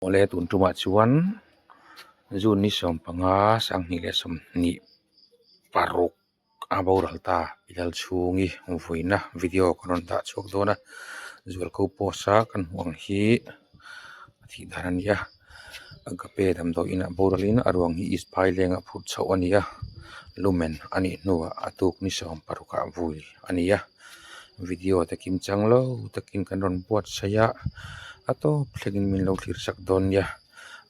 Awle tun tumah chuan June ni 15 2026 a boral ta Pilal chhungi vawiina video kan rawn dah chhuak dawn a zualko post a kan hmuh ang hi a thih dan a ni a agape damdawi inah boralin a ruang hi east phaileng ah phurh chhoh a ni a lumen a nih hnuah a tuk ni 16 ah vui a ni a. Video te kim chang lo takin kan rawn buatsaih a a tawp thlengin min lo thlir sak dawn nia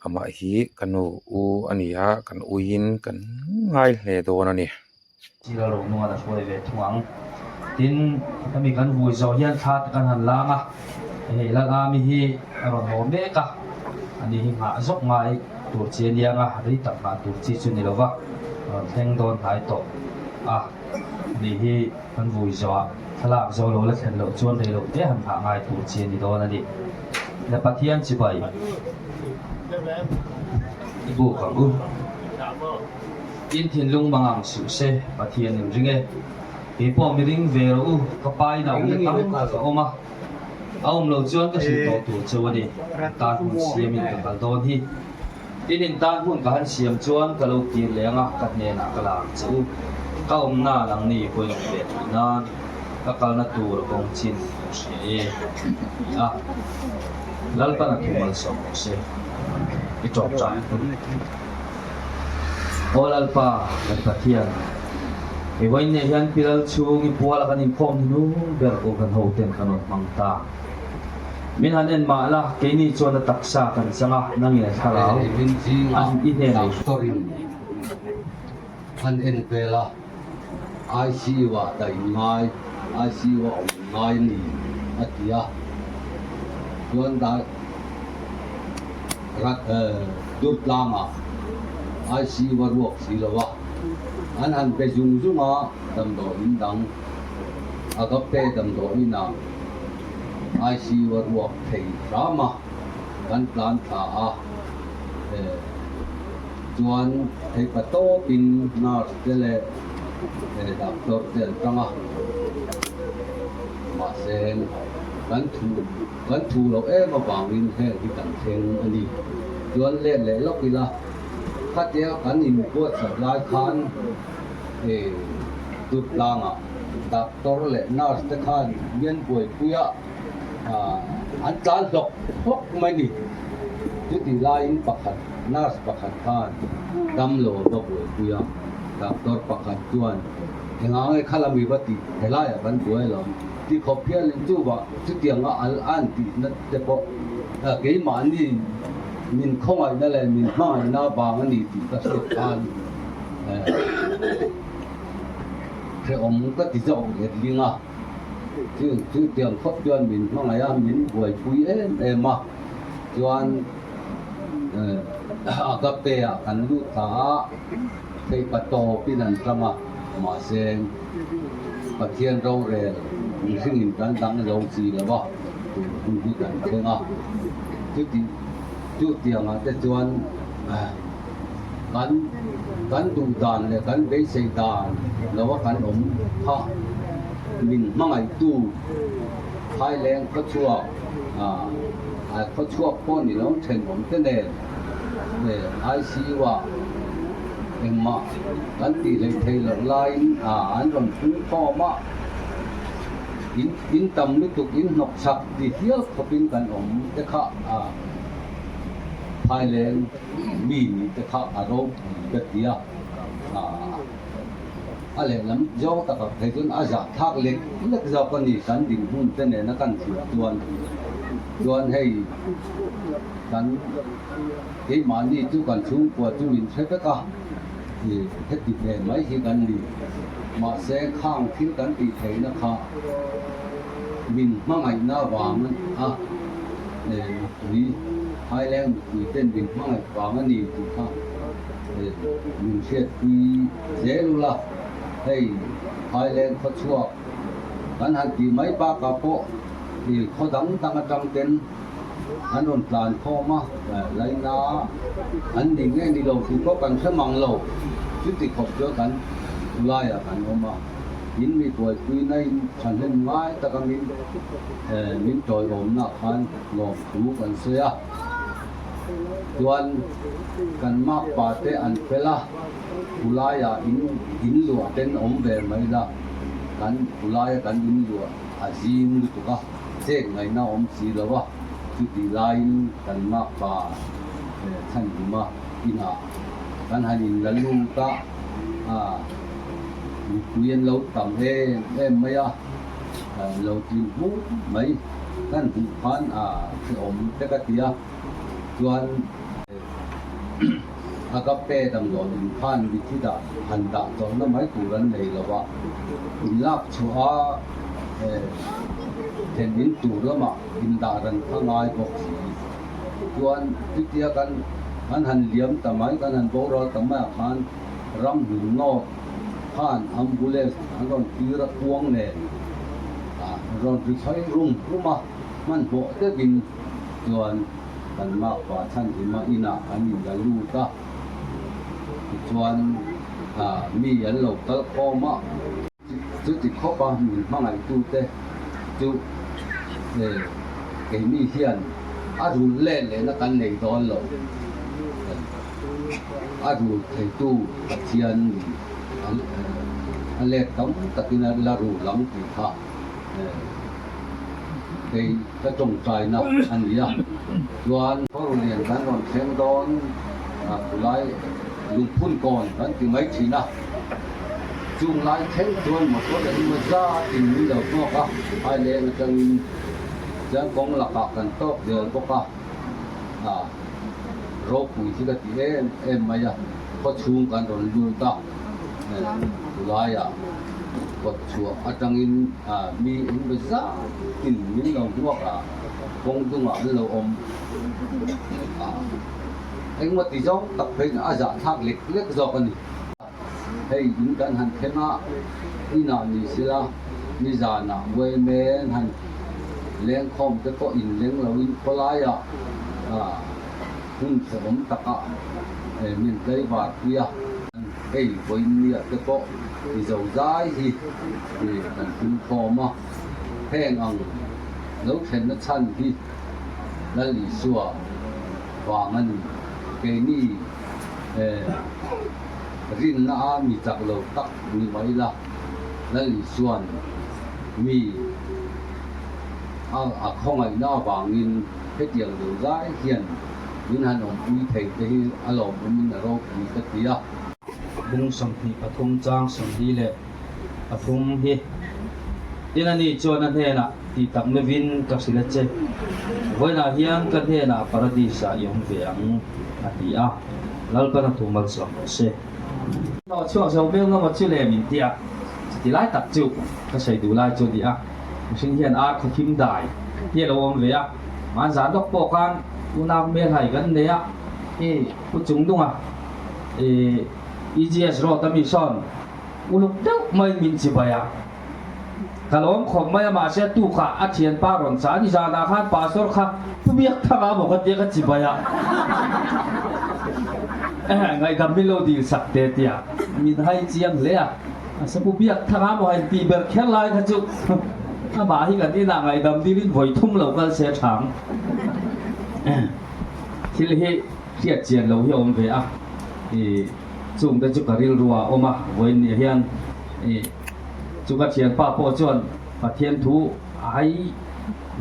amah hi ka nu u a ni a kan uiin kan ngai hle dawn a ni. Chila ro nunga la hruai ve thung ang. Tin, hemi kan vui zawh hian thla te kan han lang a, hei Lalami hi a rawn haw mek a, ani hi nghah zawk ngai tur chi a niang a, rei tak nghah tur chi chu ni lova, a rawn thleng dawn hnai tawh a. Ni hi kan vui zawh ah thlalak zo lo la thlen loh chuan rei loh te han nghah ngai tur chi a ni dawn a ni. Le Pathian chibai i buk ang u. In thinlung mang ang suh se, Pathian in ring e. Kei pawh mi ring ve rawh u, ka pa in a awm na tam tak a awm a. A awm lo chuan ka hrilh tawh tur cheu a ni. An tan hun siamin ka kal dawn hi. Tin in tan hmun ka han siam chuan ka lo kir leh ang a, ka hnenah ka la ang che u. Ka awmna lang ni pawimawh ve tih nan ka kalna tur a kawng chin ka hria e, a ti a. Lalpan a thu malsawm rawh se. I tawngtai hun. Aw Lalpa, kan Pathian, i vawiin hian Pilal chhung i puala kan inkhawm hnung ber Kohhran hoten kan rawn hmang ta. Min han en mah la, keini chuan a taksa kan chang a, nangin a thlarau an i hnen ei. Doctor-in an en vel a, ICU-ah dah in ngai, ICU-ah awm in ngai a ni a ti a, chuan dah rat Durtlangah ICU a ruak si lo a, an han be zung zung a, damdawiin dang Agape damdawiinah. ICU a ruak thei hram a, kan tlan thla a, chuan theipa tawpin nurse te leh doctor te an tang a, mahse kan thu kan thu loh em avangin heng hi kan thleng a ni. Chuan let leh lawk ila, khatia kan inbuatsaih lai khan Durtlangah Doctor leh nurse te khan mian buaipuia an tlan hlawk hlawk mai ni. Chutih laiin pakhat nurse pakhat khan damlo a va buaipui a, doctor pakhat chuan engah nge kha lami va tih helaiah kan buai lo ti khawp hianin chuvah chutianga al an tihna te pawh keimahni min khawngaihna leh min hmangaihna vang a ni tih ka hriat khan Hrehawm ka ti zawk let ling a, chu chu tiang khawp chuan min hmangaih a, min buaipui em em a, chuan Agape ah kan lut ta a, theipa tawpin an tang a, mahse Pathian rorel mihringin kan dang zo chi lo a, tun hun hi kan thleng a, chuti chu tiangah te chuan. Kan kan duh dan leh kan beisei dan lo a kan awm kha min hmangaihtu Phaileng khawchhuak ah khawchhuak pawh ni lo thenawm te nen ICU ah engmah kan tih hleih theih loh laiin an rawn phung khawm a, in in tam lutuk in hnawk chak ti hial khawpin kan awm te kha. Phaileng mi nih te kha a ropui ka ti a, a lehlam zawng takah phei chuan a zahthlak lek lek zawk a ni kan dinhmun te nena kan thlir chuan. Chuan hei kan keimahni chu kan chhungkua chu min hre vek a, heti ve mai hi kan ni. Mahse khang thil kan tih theihna kha min hmangaihna vang a. Mipui, Thailand mipui ten min hmangaih vang a ni tih kha min hriatpui zel ula, hei Thailand khawchhuak kan han tih mai bakah pawh khaw dang dang atang ten an rawn tlan khawm a, laina an ni nge ni lo tih pawh kan hre mang lo, chuti khawp chuan kan khulaiah kan awm a. In mi buaipuina in thahnem ngai taka min min tawiawmna khan lawmthu kan sawi a. Chuan kan makpa te an fel a, khulaiah in in luah ten awm ve mai la, kan khulaia kan in luah a zim lutuk a, chek ngaihna awm si lo a, chutih laiin kan makpa Chhanhima inah kan han in la lut a, mipui an lo tam em em mai a, lo tlin hmur mai kan hmuh khan a hrehawm te ka ti a, chuan Agape damdawi in khan mithi dah han dah chawlhna mai tur an nei lo a, in lak chhuah a then in tur lamah in dah ran kha ngai bawk si. Chuan chutia kan kan han liam ta mai, kan han boral ta maiah khan ramhlun nawt khan ambulance an rawn tir a kuang nen ah rawn ri thlai rum rum a, hmanhmawh deuhin chuan kan makpa chhanhima inah an in la lut a, tichuan ah mi an lo kal khawm a. Chuti khawp a min hmangaihtute chu keini hian a rul let lehna kan nei dawn lo. A rul theitu Pathian a let tam takin a la rul ang tih kha kei ka tawngtaina a ni a. Chuan Khaw-Rulian kan rawn thleng dawn a, khulai lungphun kawn kan ti mai thin a. Chung lai thleng chuan motor engemaw zat in min lo tawk a, Highland atangin chuan kawng lakah kan tawk zel bawk a, ah ropui hi ka ti em em mai a, khaw chhung kan rawn lut a, chulaiah kawt chhuah atangin ah mi engemaw zat in min lo hmuak a, kawng dungah an lo awm a, engemaw ti zawng tak pheiin a zahthlak lek lek zawk a ni. Hei in kan han thleng a, inah ni sila nizanah Wayman han lengkhawm te pawh in leng loin khawlaiah hmun hrehawm takah min tlaivar pui a. Hei vawiinnia te pawh i zo zai hi kan hlim khawm a, heng ang lo thlenna chhan hi Lal Isua vang a ni. Keini. Rinna a mi chak lo tak ni mai la, Lal Isua'n mi a khawngaihna avangin hetiang lo zai hian min han awmpui thei te hi a lawmawmin a ropui ka ti a. Bung 23 chang 23 hi tin ani chuan a hnenah tih tak meuhin ka hrilh a che, vawiinah hian ka hnenah Paradis ah i awm ve ang a ti a, Lalpan a thu malsawm rawh se. Hlawh chhuak zo meuh ngam aw chu le min ti a, chuti lai tak chu ka sawi duh lai chu a ni a, mihring hian ar khaw him dai hi a lo awm ve a, hmanzan lawk pawh khan unau hmelhai kan nei a, i pu chung dunga i EGS road a mi sawn uluk deuh maiin min chibai a, ka lawm khawp mai a mahse tukah a thianpa rawn chah a ni zanah khan pastor kha pu biak thang a maw ka tia ka chibai a ngaihdam min lo dil sak te tia min hai chiang hle a mahse pu biak thang a maw han tih ber kher lai kha chu amah hi kan inah ngaihdam dilin vawi thum lo kal se thang thil hi hriat chian lo hi a awm ve a ih chung te chu ka rilru ah a awm a vawiin nih hian ih Chu ka thianpa pawh chuan Pathian thu a hai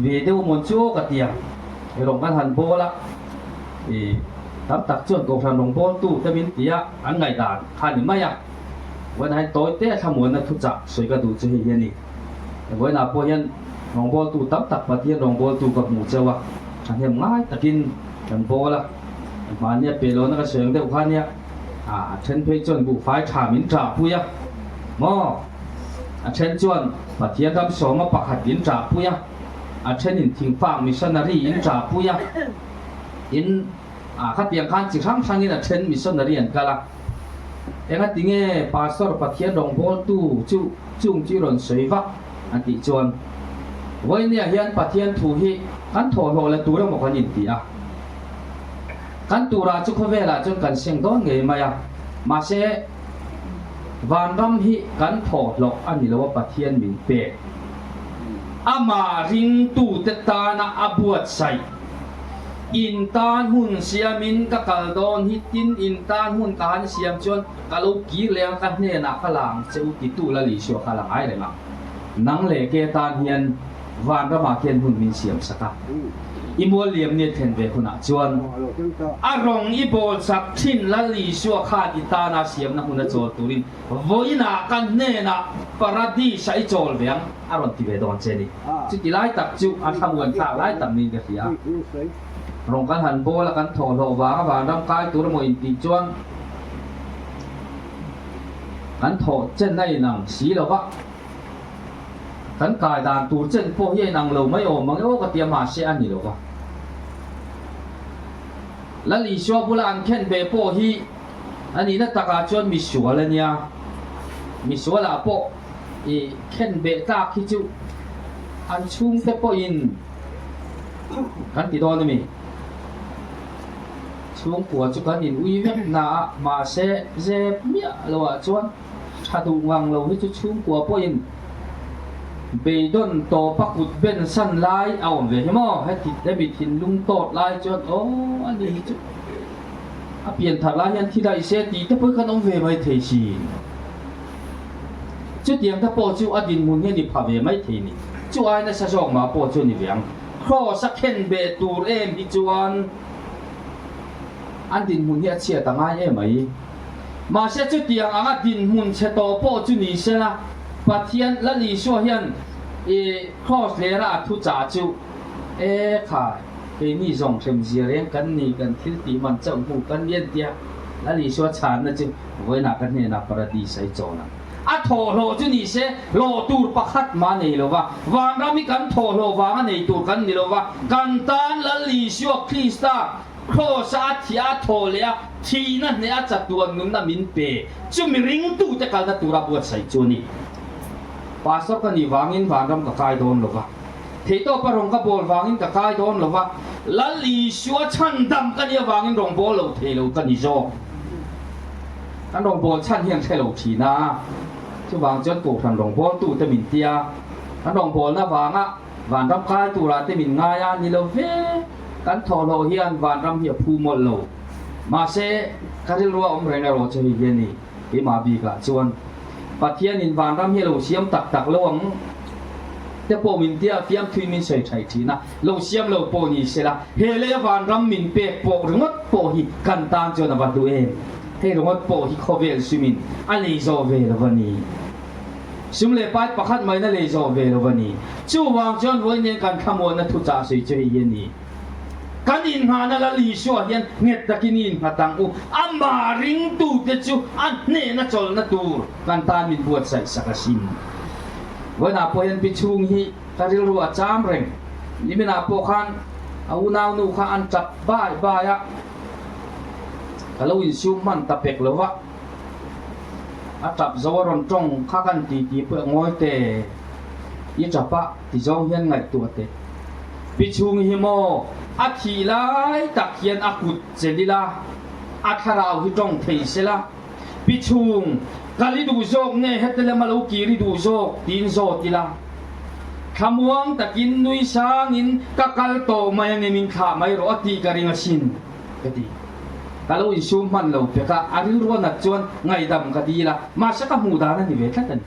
ve deuh mawn chu aw ka ti a, rawng kan han bawl a, ih tam tak chuan Kohhran rawng bawltu te min ti a, an ngaihdan kha a ni mai a. Vawiinah hian tawi te thlamuanna thuchah sawi ka duh chu hei hi a ni. Vawiinah pawh hian rawng bawltu tam tak Pathian rawng bawltu ka hmu cheu a, thahnem ngai takin kan bawl a, mahnia pe lohna ka sawi ang deuh kha nia. A then phei chuan buhfai tha min ṭahpui a maw? A then chuan Pathian ram sawma pakhat in ṭahpui a, a thenin thingfak missionary in ṭahpui a, in ah khatiang khan chi hrang hrangin a then missionary an kal a. Engati nge Pastor Pathian rawngbawltu chu chung chu i rawn sawi vak? a tih chuan Vawinia hian Pathian thu hi kan thawhhlawh la tur emaw kan inti a. Kan turah chu khawvelah chuan kan seng dawn ngei mai a, mahse vanram hi kan thawhhlawh a ni lo a Pathian min pek. Amah ringtute tana a buatsaih. In tan hun siamin ka kal dawn hi tin in tan hun ka han siam chuan ka lo kir leh ang ka hnenah ka la ang che u titu Lal Isua kha la ngai reng ang. Nang leh ke tan hian vanramah khian hun min siam sak a. I mual liam ni a thlen ve hunah chuan a rawng i bawl sak thin Lal Isua khan i tana siamna hmun a chawl turin vawiinah ka hnenah Paradis-ah i chawl ve ang a rawn ti ve dawn che ni. Chuti lai tak chu a thlamuan thlak lai tak niin ka hria. Rawng kan han bawl a kan thawhhlawh vanga vanram kai tur emaw intih chuan kan thawh chen a inang si lo va, kan kai dan tur chen pawh hi a inang lo mai awm ang e aw ka ti a, mahse a ni lo va. Lal Isua bula an khen ve pawh hi a nihna takah chuan misual a nia, misualah pawh I khen beh tlak hi chu an chhungte pawhin kan ti dawn a mi? Chhungkua chu kan in ui vek na a, mahse zep miah lo ah chuan tha duh ngang lo hi chu chhungkua pawhin beidawn tawp a kut ben san lai a awm ve hi maw? Heti hemi thinlung tawt lai chuan aw a ni hi chu a pian thar lai hian thi daih se tih te pawh hi kan awm ve mai thei sin. Chutiang te pawh chu a dinhmun hi a ni pha ve mai thei ni. Chu ai nasa zawk mah pawh chu a ni ve ang. Kraws a khen beh tur em hi chuan an dinhmun hi a chhiat a ngai em mai. Mahse chutiang anga dinhmun chhe tawh pawh chu ni se la, Pathian Lal Isua hian i kraws lera a thu chah chu, E khai, keini zawng hremzia reng kan ni, kan thil tih man chauh hmu kan ni an tia. Lal Isua chhanna chu Vawiinah ka hnenah Paradis a i chawn ang. A thawhhlawh chu ni se, hlawh tur pakhat mah nei lo va, vanram hi kan thawhhlawh vanga nei tur kan ni lo va, kan tan Lal Isua Krista Kraws-a a thih a thawh leh a thihna hneh a chatuan nunna min pe chu mi ringtute kalna tura buatsaih chu a ni. Pastor ka nih vangin vanram ka kai dawn lo va, theihtawpa rawng ka bawl vangin ka kai dawn lo va, Lal Isua chhandam ka nih avangin rawng bawl lo thei lo ka ni zawk. Kan rawngbâwl chhan hi an hre lo ṭhin a, chuvang chuan Kohhran rawngbâwltute min ti a, kan rawngbâwlna vanga vanram kai turah te min ngai a ni lo ve, kan thawhhlawh hian vanram hi a phu mawlh lo. Mahse, ka rilru a awm reng erawh chu hei hi a ni, keimah bikah chuan Pathianin vanram hi a lo siam tak tak lo ang te pawh min ti a, fiamthui min sawi ṭhaih ṭhin a, lo siam lo pawh ni sela, he leia vanram min pek pawh ringawt pawh hi kan tan chuan a va hlu em? Hei ringawt pawh hi khawvel sumin a lei zawh ve lo a ni. Sum leh pai pakhat maiin a lei zawh ve lo a ni. Chuvang chuan vawiin nen kan thlamuanna thuchah sawi chu hei hi a ni. Kan inngahna Lal Isua hian nghet takin i innghat ang u. Amah ringtute chu a hnehna chawlhna tur kan tan min buatsaih sak asin. Vawiinah pawh hian pi chhung hi ka rilru a cham reng. Niminah pawh khan a unaunu kha an tap bai bai a, ka lo insum hman ta pek lo va. A tap zo a rawn tawng kha kan ti ti pawh ngawi te i tap a ti zawng hian ngaihtuah teh. Pi chhung hi maw a thih lai tak hian a kut chelh ila, a thlarau hi tawng thei sela, Pi chhung, kal i duh zawk nge heti lama lo kir i duh zawk tiin zawt ila, thlamuang takin nui sangin ka kal tawh mai ange min thlah mai rawh a tih ka ring asin ka ti. Ka lo insum hman lo pek a, a rilru a nat chuan ngaihdam ka dil a, mahse ka hmuh dan a ni ve tlat a ni.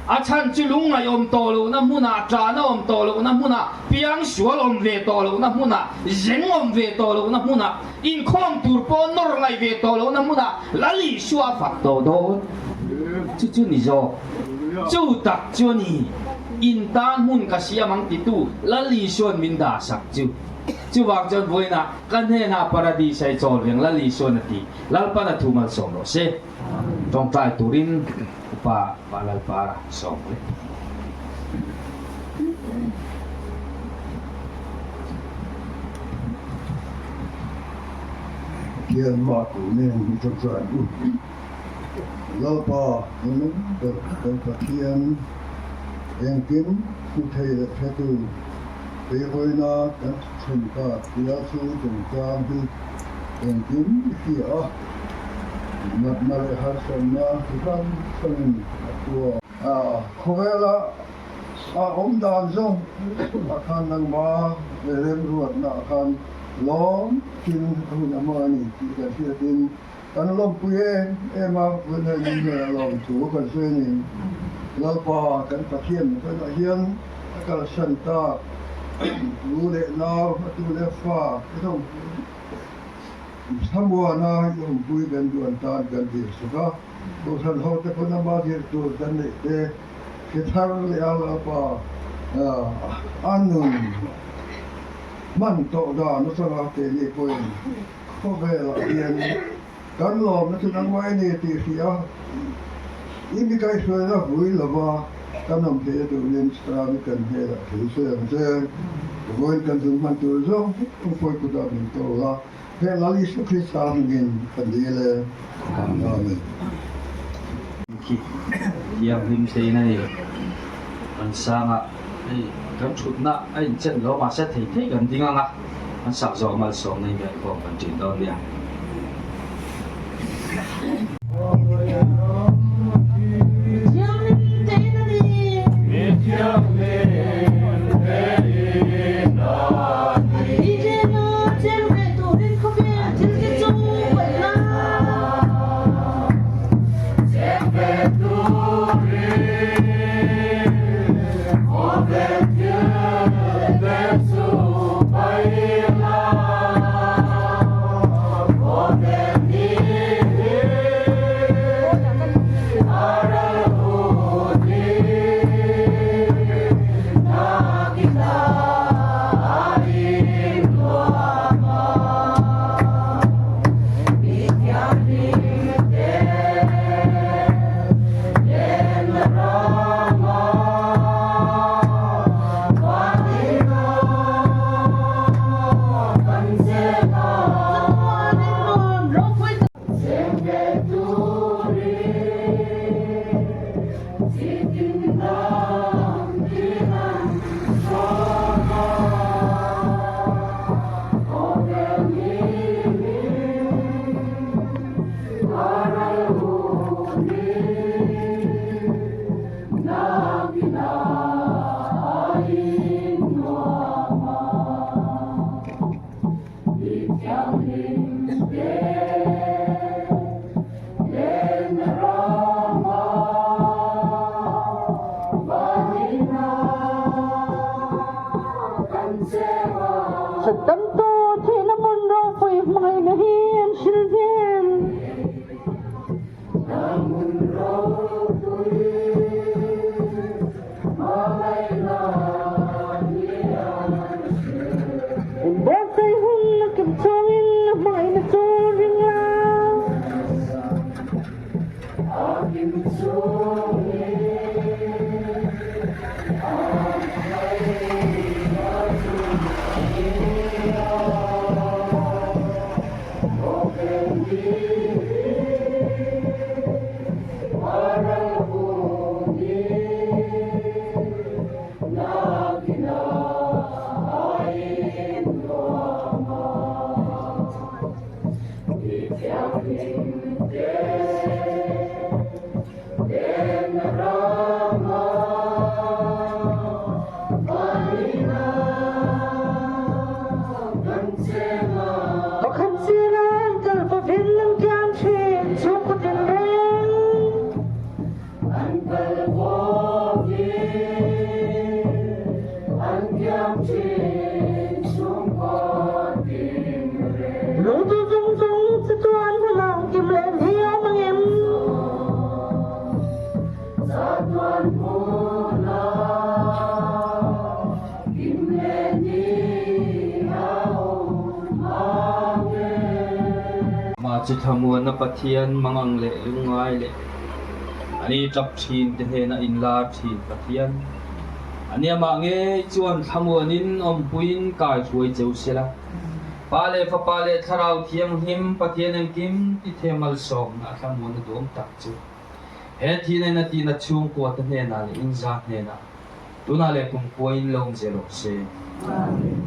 A chhan chu lungngaih awm tawh lohna hmunah, ṭahna awm tawh lohna hmunah, piangsual awm ve tawh lohna hmunah, zeng awm ve tawh lohna hmunah, inkhawm tur pawh nawr ngaih ve tawh lohna hmunah Lal Isua a fak tawh dawn. Chu chu ni zawk. Chu tak chu a ni. In tan hmun ka siam ang titu Lal Isua'n min dah sak chu. Chuvang chuan vawiinah ka hnenah Paradis a i chawl reng Lal Isua'n a ti. Lalpan a thu malsawm rawh se. Tawngtai turin Upa Vanlalpara sawm le. Pathian mah tur nen hi tawngtai ang u. Lalpa nunung ber kan Pathian engkim hmu thei leh hretu Keivawina kan thuthleng ta tia chu chungchang hi engkim i hria a. Natna leh harsatna chi hrang hrangin a tua. Khawvela A awm dan zawng ah khan nangma remruatna ah khan lawm thil a hun a hmang a ni tih kan hriatin kan lawmpui em em a, vawiin hei hnenah lawmthu kan sawi a ni. Lalpa kan Pathian vawiinah hian a kalsan tak tu leh nau, a tu leh fa te zawng Thlamuana i awmpui kan duh an tan kan dilsak a, Kohhran hote pawn ama zir tur kan neih te hre thar leh a Lalpa a nun hman tawh dan atanga keini pawhin khawvelah hian kan lawmna chu nangmah i ni tih hria i mi kaihhruaina vui lova kan awm theihna turin Sami kan hmelah thil sawi ang che. Vawiin kan zun hman tur zawng hi pawi kutah min kawl a. He Lal Isu Krista hmingin ka dil e. Amen. Khi thianghlim tein a ni. Kan sangah hei kan thutna a inchen lo mahse thei thei kan ding ang a, kan sak zawh malsawmna hi kan khawm kan ṭin dawn nia. Mah chu thlamuanna Pathian mangang leh lungngai leh a ni tap thin te hnena inlar thin Pathian a nia mah ngei chuan thlamuanin awmpuiin kai hruai cheu sela. Pa leh Fapa leh Thlarau Thianghlim Pathian engkim ti the malsawmna a thlamuanna duhawm tak chu he thihna a tihna chhungkua te hnenah leh inza hnenah tunah leh kumkhuain lo awm zel awk se. Amen.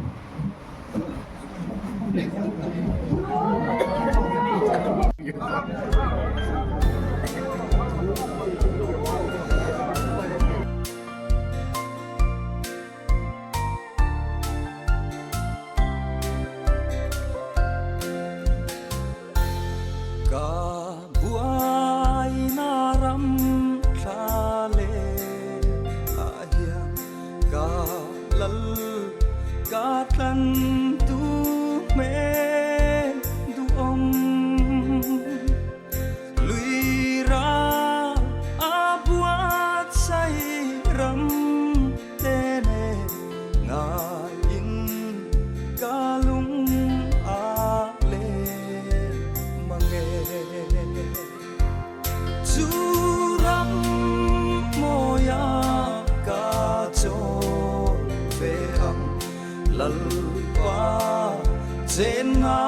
Chenna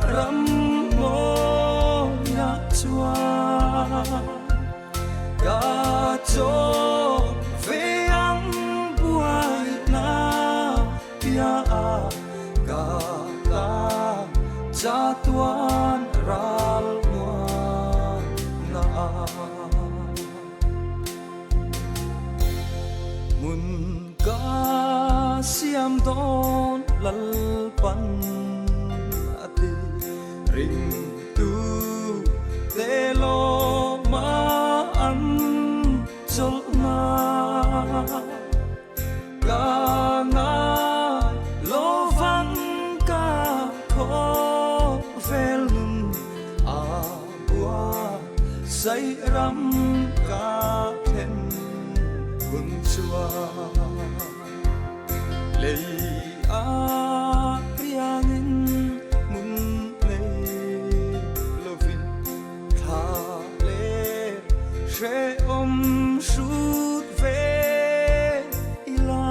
ram mawiah chuan ka chaw ve ang buaina piah ka ta chatuan ral muanna. Hmun ka siam dawn Lalpan a ti ringtu te lawma an chawlhna ka ngai lovang ka khawvel nun a bua Sai ram ka thlen hun chuan lei a riangin hmun nei lovin thla leh hrehawm hrut ve ila.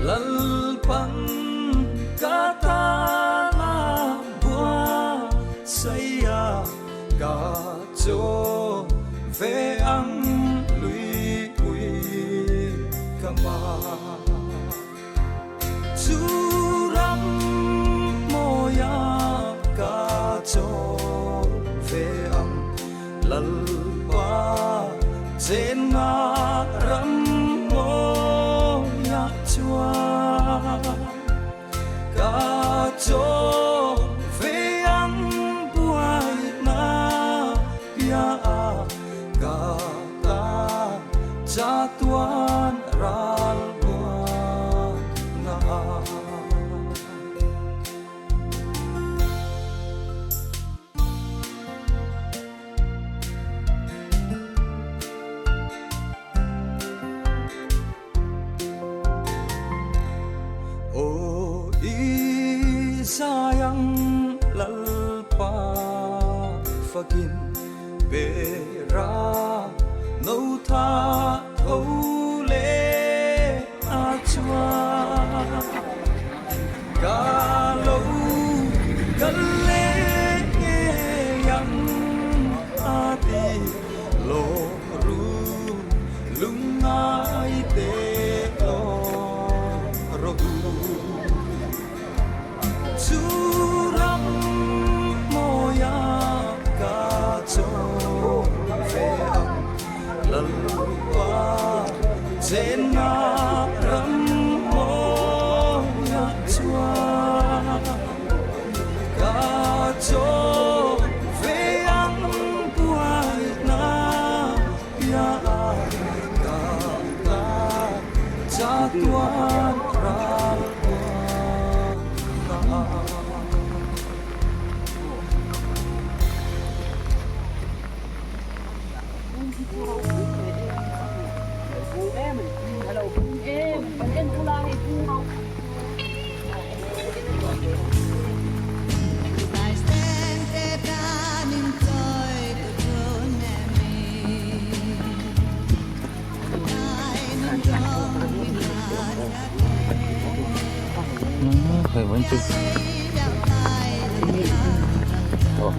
Lalpan ka tana bua saia ka chaw ve ang luipui ka ma. Chu ram mawia ka chaw ve ang Lalpa chenna ram mawiah chuan ka chaw ve ang buaina piah ka ta chatuan ral buaina. Aw i zai ang Lalpa fakin bera no tha tho leh a chuan. Ka lo kal leh ngei ang a ti lo ru lungngai te lo rawh u. Chu ram mawia ka chaw ve ang Lalpa chenna ram mawiah chuan ka chaw ve ang buaina piah ka ta chatuan ral buaina. Hei vawiin chu aw.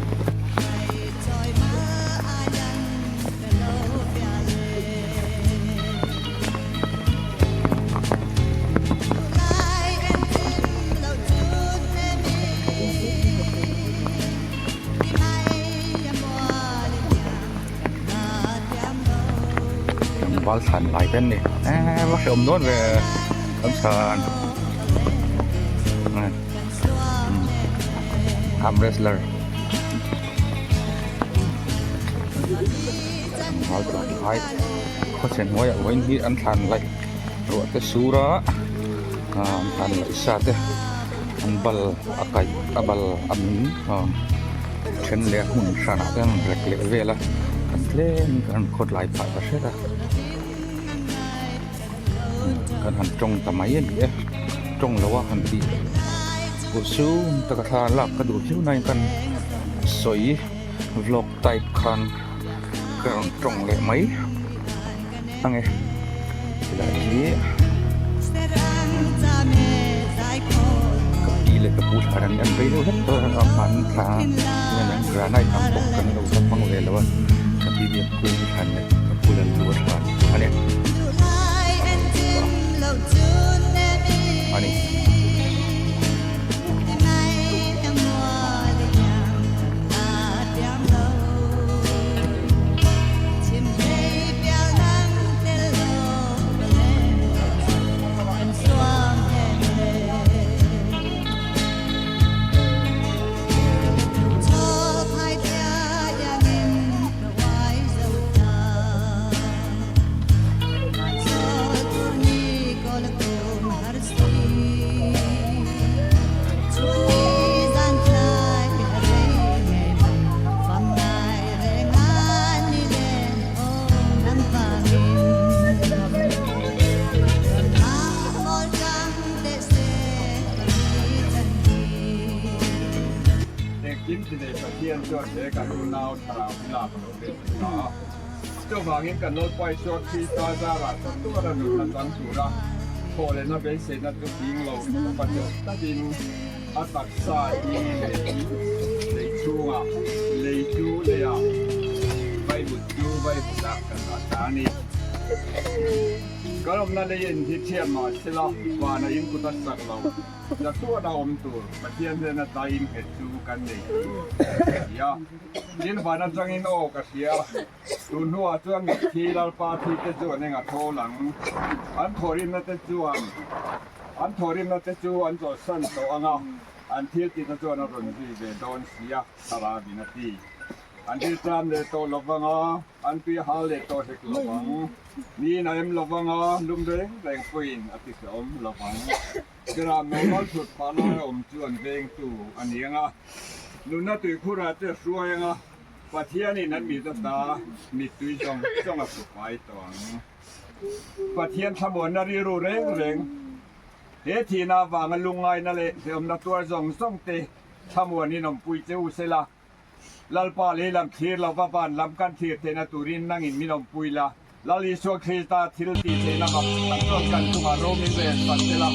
Tlangval thlan lai te an ni eee va hrehawm dawn ve kan chhan arm wrestler. Tlangval tlan lai khawchhe hnuaiah vawiin hi an thlan laih ruah te sur a an thlan laih sa te an bal a kaih a bal a min then leh a hmun hranah te an rawn rek leh vel a kan tlem in kan khawt lai phah ta hret a kan han tawng ta mai a ni e tawng lo a han tih u sum taka thla lak ka duh viau nain kan sawi vlog type khan ka rawn tawng leh mai ange tilai hi. Ka pu thlan an en rei deuh hlek tawh a hman thla granite ang bawk kan lo la hmang ve lo a ka pi biak kung thlan leh ka pu lal lu a thlan a ni a ni. Engkim chi nei Pathian chuan he kan unau thlarau hi lak a lo ve thei ta a. Chuvangin kan Lalpa Isua Krista zarah chuan tuara nunna chang tura thawh lehna beiseina chu hing lo pachawh takin a taksa hi lei lei chhungah lei chu leiah vaivut chu vaivutah kan dah ta a ni. Kan awmna lei en hi thiam mah sela vana in kut a sak lo. Zatuana awm tur Pathian hnena tlai innghet chu kan nei tur a ni a. Tin, van atangin aw ka hria. Tun hnuah chuan mitthi Lalpa thi te chu an enga thawl ang. An thawhrimna te chuan an thawhrimna te chu an chawlhsan tawh ang a, an thil tihna chuan a rawn zui ve dawn si a, Thlarauin a ti. An thil tlam leh tawh lo vang a, an tui hal leh tawh hek lo vang. Niin a em lo vang a, lum reng reng pawhin a ti hrehawm lo vang. Chirah normal thut phah lai a awm chu an vengtu a ni ang a, nunna tuikhurah te a hruai ang a, Pathianin an mit ata mittui zawng zawng a hru fai tawh ang. Pathian thlamuanna rilru reng reng, he thihna avanga lungngaina leh hlehawmna tuar zawng zawng te thlamuanin awmpui che u sela, Lalpa lehlam thlir lova van lam kan thlir theihna turin nangin min awmpui la. Lal Isua Krista thil tih theihna mak tak chuan kan chungah ro min rel sak tel a.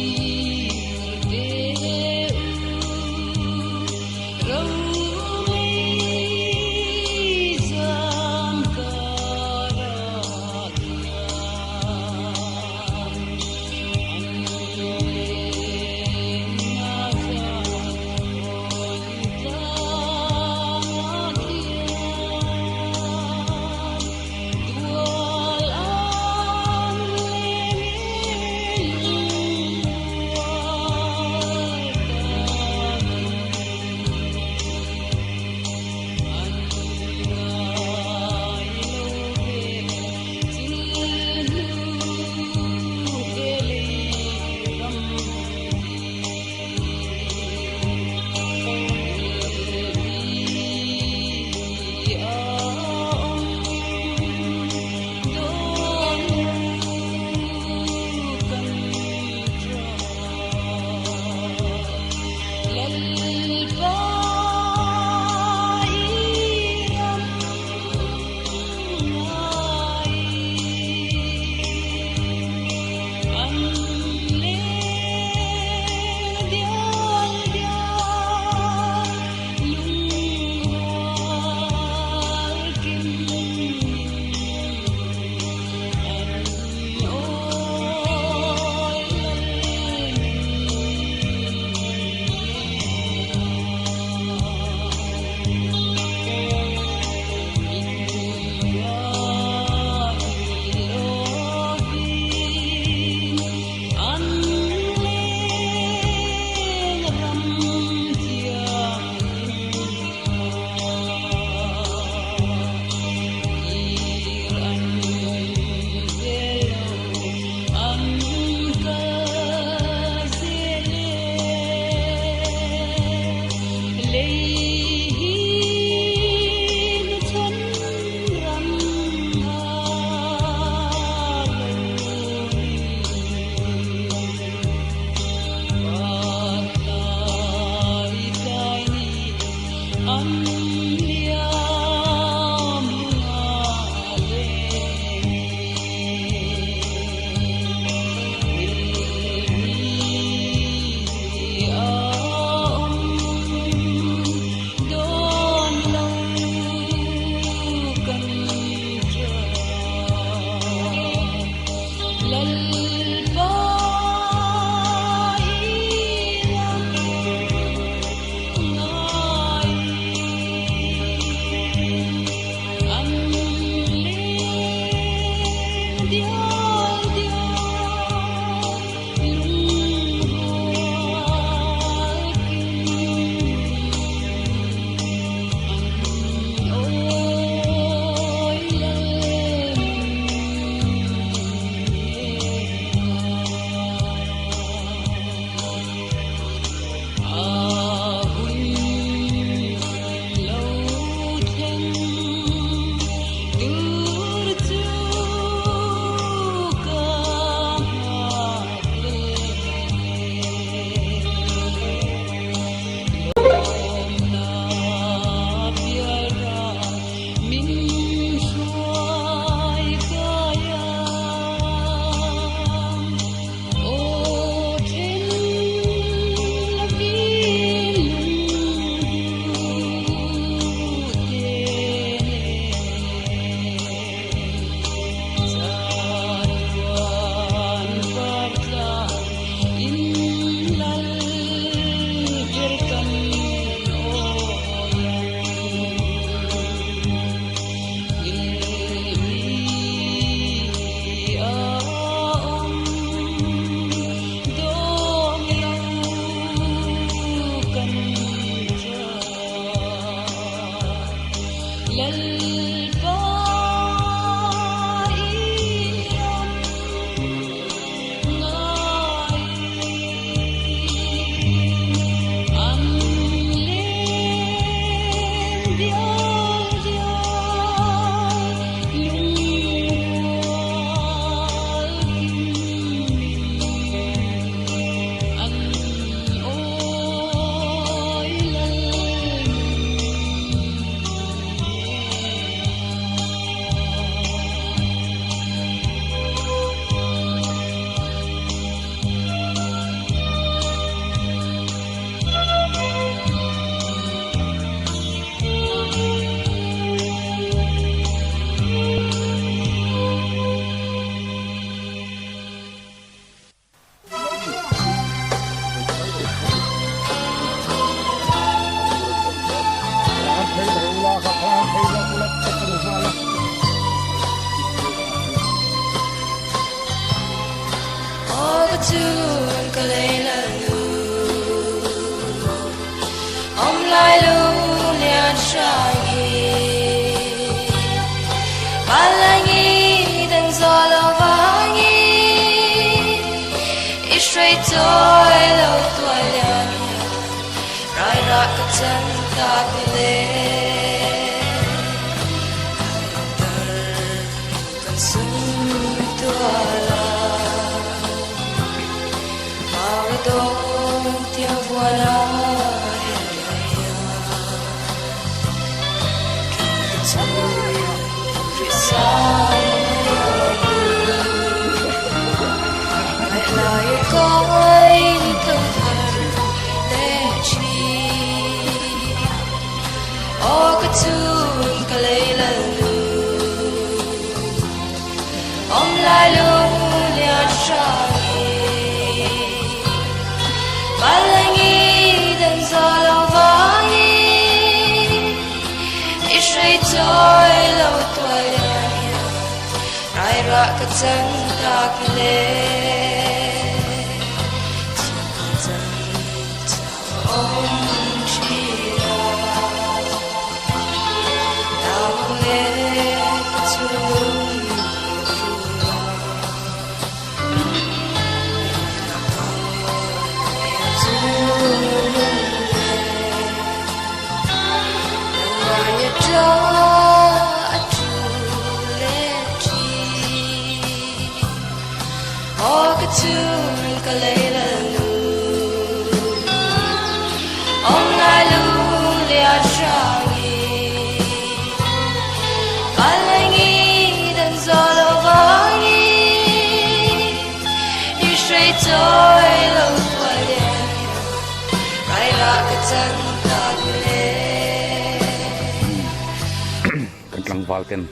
Kan tlangval ten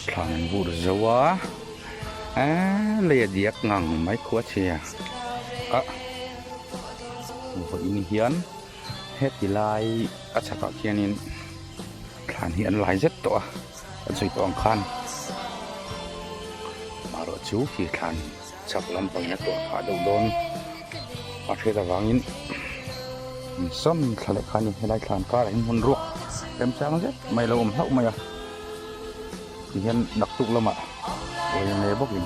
thlan an vur zo a eee lei a diak ngang mai khua chhia a vawiin hian heti lai a chhakah khianin thlan hi an lai zet tawh a an sawi tawh ang khan marawh chu khi thlan chhak lampang in a tuah phah deuh dawn a hriat avangin an sawn thla leh kha a ni helai thlan karah hian hmun ruak remchang zet mai a lo awm hlauh mai a tihian naktuk lamah uai ngei bawkin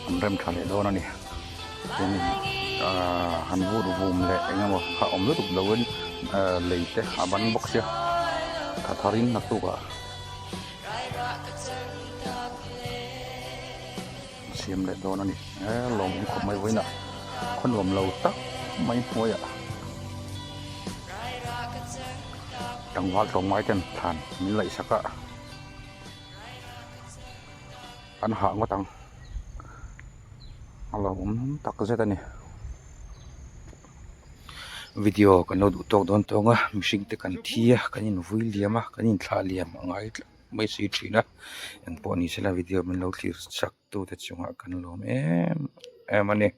an rem tha leh dawn a ni chuanin ahh han vur vum leh eng emaw kha awm lutuk loin ahh lei te a ban bawk sia tha tharin naktukah. Siam leh dawn a ni e lawmawm khawp mai vawiinah khaw nuam lo tak mai hnuaiah tlangval tlawmngai ten thlan min laih sak a an hah ngawt ang a lawmawm tak zet a ni. Video kan lo duh tawk dawn tawng a mihring te kan thi a kan invui liam a kan inthlah liam a ngai tlat mai si thin a engpawh ni sela video min lo thlir chak tute chungah kan lawm em em a ni.